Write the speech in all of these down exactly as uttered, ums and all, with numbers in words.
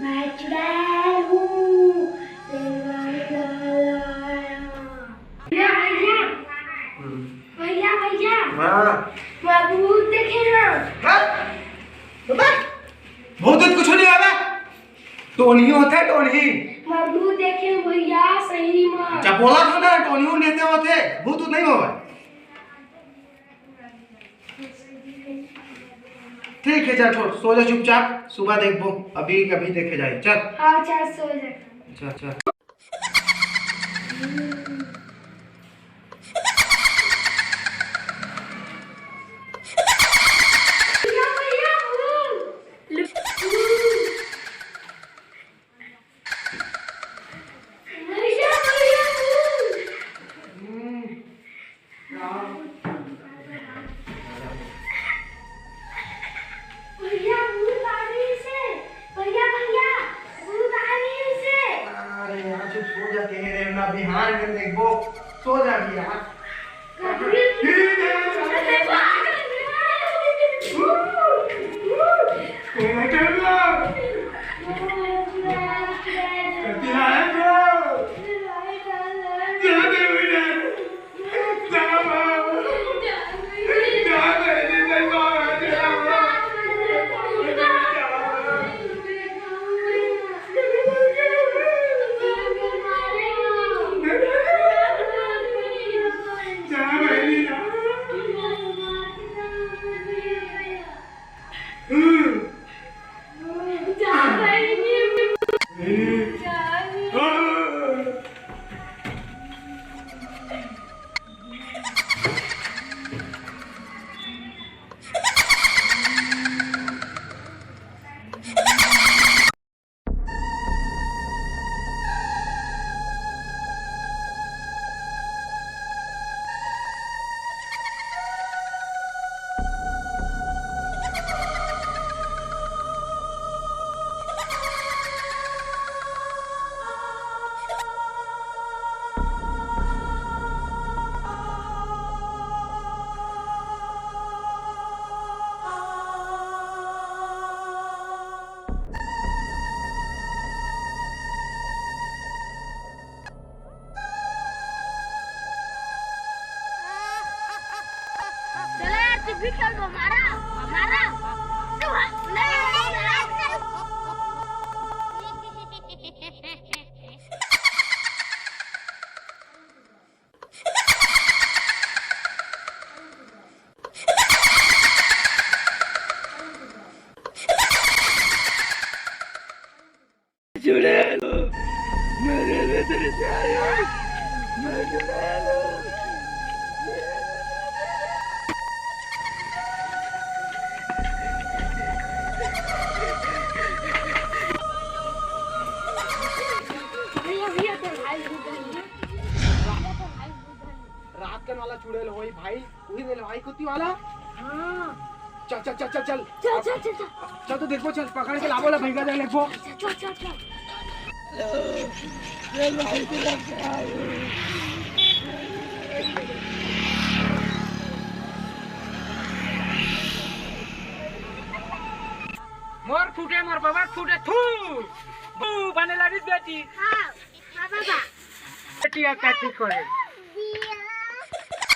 मैं चुड़ैल हूँ, तेरा लाला। भैया, भैया। हम्म। भैया, भैया। हाँ। मैं भूत देखे हँव। हाँ? बता। भूत तो कुछ नहीं होता। टोनही होता है, टोनही। मैं भूत देखे हँव भैया, सही में। जब बोला था ना, टोनही होते होते, भूत नहीं होगा। ठीक है, जा छोड़, सो जा चुपचाप, सुबह देखबो, अभी, अभी देखे जाए, चल। हाँ, चल, सो जा। अच्छा, अच्छा। भैया, भैया, भूत। भैया, भैया, भूत। भैया, भूत आ गई से। भैया, भैया, भूत आ गई से। अरे यार, चुप सो जा, कह रहे हैं ना, बिहान में देखबो, सो जा भी यार। चलो यार, तुम भी खेल लो, हमारा, हमारा। चुड़ैल, मेरे भीतर से आयो, मैं चुड़ैल हूँ। भैया, भैया, तेरे भाई भूत धनी है। भैया, तेरे भाई भूत धनी है। रात कन वाला चुड़ैल होई भाई, उही दे भाई कुत्ती वाला। हाँ। चल, चल, चल, चल, चल। चल, चल, चल, चल। चल तो देखबो, चल पकड़ के लाबो ला भैया, दे लेबो। चल, चल, चल, चल। चल भाई, तू लग गया। मोर फूटे, मोर बाबा फूटे, थू। तू बने लगिस बेटी। हाँ। हाँ बाबा। बेटी, अब का ठीक करे?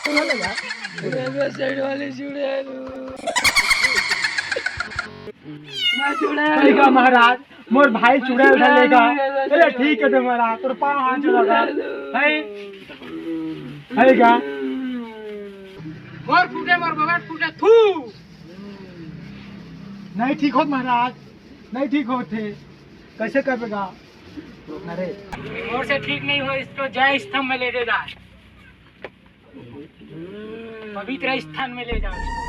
बाबा, साइड वाले चुड़ैल। मैं चुड़ैल। सही का महाराज, मोर भाई चुड़ैल उठा लेगा। चुड़ैल। अरे ठीक है तो महाराज, तोर पाँव हाथ जोड़ा था। है? है का? मोर फूटे, मोर बाबा फूटे, थू। नहीं ठीक होत महाराज, नहीं ठीक होत हे। कैसे करबे गा? अरे, मोर से ठीक नहीं हो, इसको जय स्तंभ में ले जा, पवित्र स्थान में ले जाओ इसको।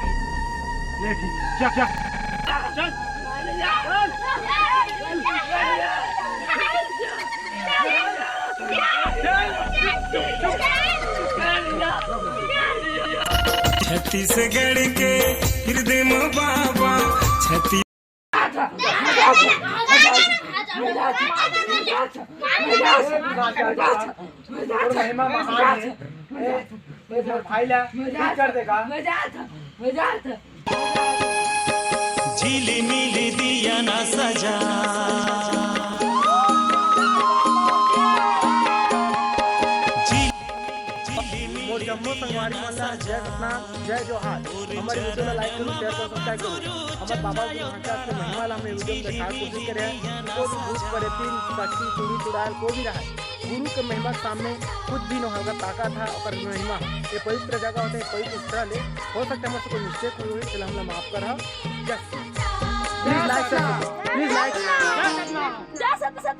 ले ठीक, चल, चल। छत्तीसगढ़ के हृदय में बाबा छत्तीस तोर महिमा महान हे। ए, ए, मोर भाई ला ठीक कर देगा। झिलिमिली दिया ना सजा। मोर जम्मो संगवारी मन ला जय सतनाम, जय जोहार। हमर वीडियो ला like करू, share करू, subscribe करू। हमर बाबा के महाकाल के महिमा ला हमने वीडियो में दिखाए कोशिश करे हैं। कोई भी भूत प्रेत, शक्ति, टूरी, चुड़ैल, कोई भी रहे, गुरु के महिमा के सामने कुछ भी न होगा। ताकत है ओकर महिमा। ये पवित्र जगह होते हैं, पवित्र स्थल है। हो सकता है हमसे कोई mistake हुई होही, चलो हमला माफ कर। Yes, please like, share, please like।